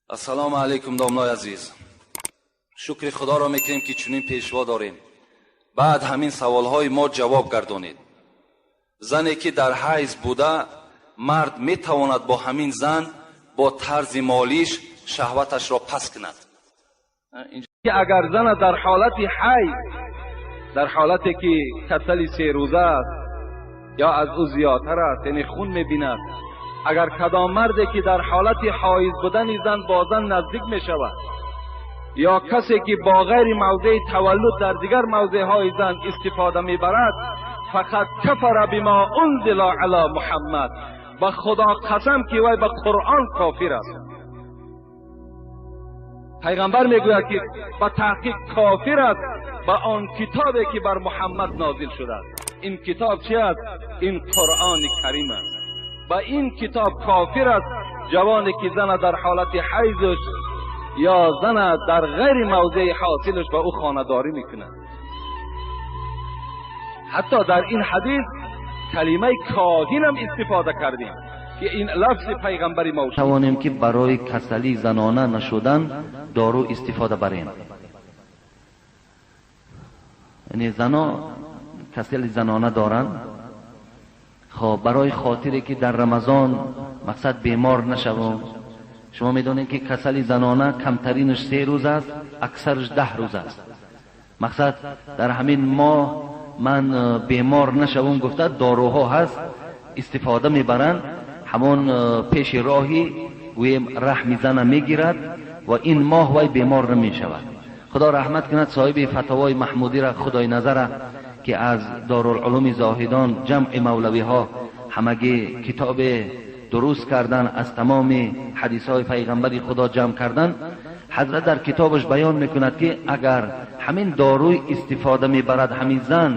Ассалому алайкум, домлои азиз. Шукри Худоро мекунем, ки чунин пешво дорем. Баъд ҳамин саволҳои мо ҷавоб гардонед. Зане ки дар ҳайз буда, мард метавонад бо ҳамин зан бо тарзи молиш шаҳваташро пас кунад? Агар зана дар ҳолати ҳайз, дар ҳолате ки касали 3 рӯза аст ё аз ӯ зиёдтар аст, яъне хун мебинад, агар кадом марде ки дар ҳолати ҳоиз будани зан бо зан наздик мешавад ё касе ки бо ғайри мавзеи таваллуд дар дигар мавзеъҳои зан истифода мебарад, فقد كفر بما أنزل على محمد. Ба Худо қасам, ки вай ба Қуръон кофир аст. Пайғамбар мегӯяд, ки ба таҳқиқ кофир аст ба он китобе, ки бар Муҳаммад нозил шудааст. Ин китоб чи аст? Ин Қуръони Карим аст. Ба ин китоб кофир аст ҷавоне, ки зана дар ҳолати ҳайзаш ё зана дар ғайри мавзеи ҳосилаш ба ӯ хонадорӣ мекунад. Ҳатто дар ин ҳадис калимаи коҳинам истифода кардем, ки ин лафзи пайғамбари мо. Тавонем, ки барои касалии занона нашудан дору истифода барем, яъне зано касали занона доранд. Хоб, барои хотире ки дар Рамазон мақсад бемор нашавам. Шумо медонед, ки касали занона камтаринаш 3 рӯз аст, аксараш 10 рӯз аст. Мақсад, дар ҳамин моҳ ман бемор нашавам гуфта, доруҳо ҳаст, истифода мебаранд. Ҳамон пеши роҳи, гӯем, раҳми зана мегирад ва ин моҳ вай бемор намешавад. Худо раҳмат кунад соҳиби Фатвои Маҳмудира, Худои назара, ки аз Дорулулуми Зоҳидон ҷамъи мавлавиҳо ҳамагӣ китобе дуруст кардан, аз тамоми ҳадисҳои пайғамбари Худо ҷамъ кардан. Ҳазрат дар китобаш баён мекунад, ки агар ҳамин доруй истифода мебарад ҳамин зан,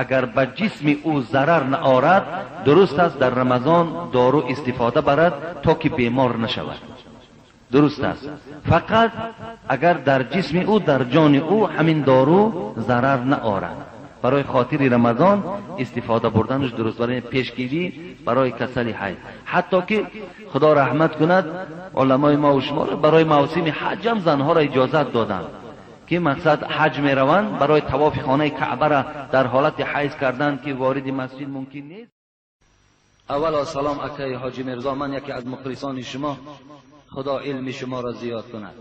агар ба ҷисми ӯ зарар наорад, дуруст аст дар Рамазон дору истифода барад, то ки бемор нашавад. Дуруст аст, фақат агар дар ҷисми ӯ, дар ҷони ӯ ҳамин дору зарар наорад. Барои хотири Рамазон истифода бурданаш дуруст, барои пешгирӣ барои касали ҳайз. Ҳатто ки, Худо раҳмат кунад уламои мо шуморо, барои мавсими ҳаҷам занҳоро иҷозат доданд, ки мақсад ҳаҷ мераванд, барои тавофи хонаи Каъбара дар ҳолати ҳайз кардан, ки вориди масҷид мумкин нест. Аввало салом, акаи Ҳоҷи Мирзо, ман яке аз мухлисони шумо. Худо илми шуморо зиёд кунад.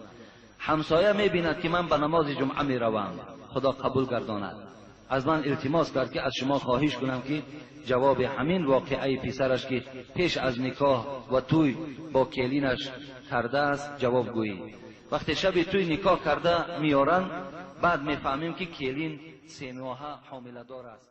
Ҳамсоя мебинад, ки ман ба намози ҷумъа меравам, Худо қабул гардонад. Аз ман илтимос кард, ки аз шумо хоҳиш кунам, ки ҷавоби ҳамин воқеаи писараш, ки пеш аз никоҳ ва тӯй бо келинаш кардааст, ҷавоб гӯӣ. Вақте шаби тӯй никоҳ карда меоранд, баъд мефаҳмем, ки келин 3 моҳа ҳомиладор аст.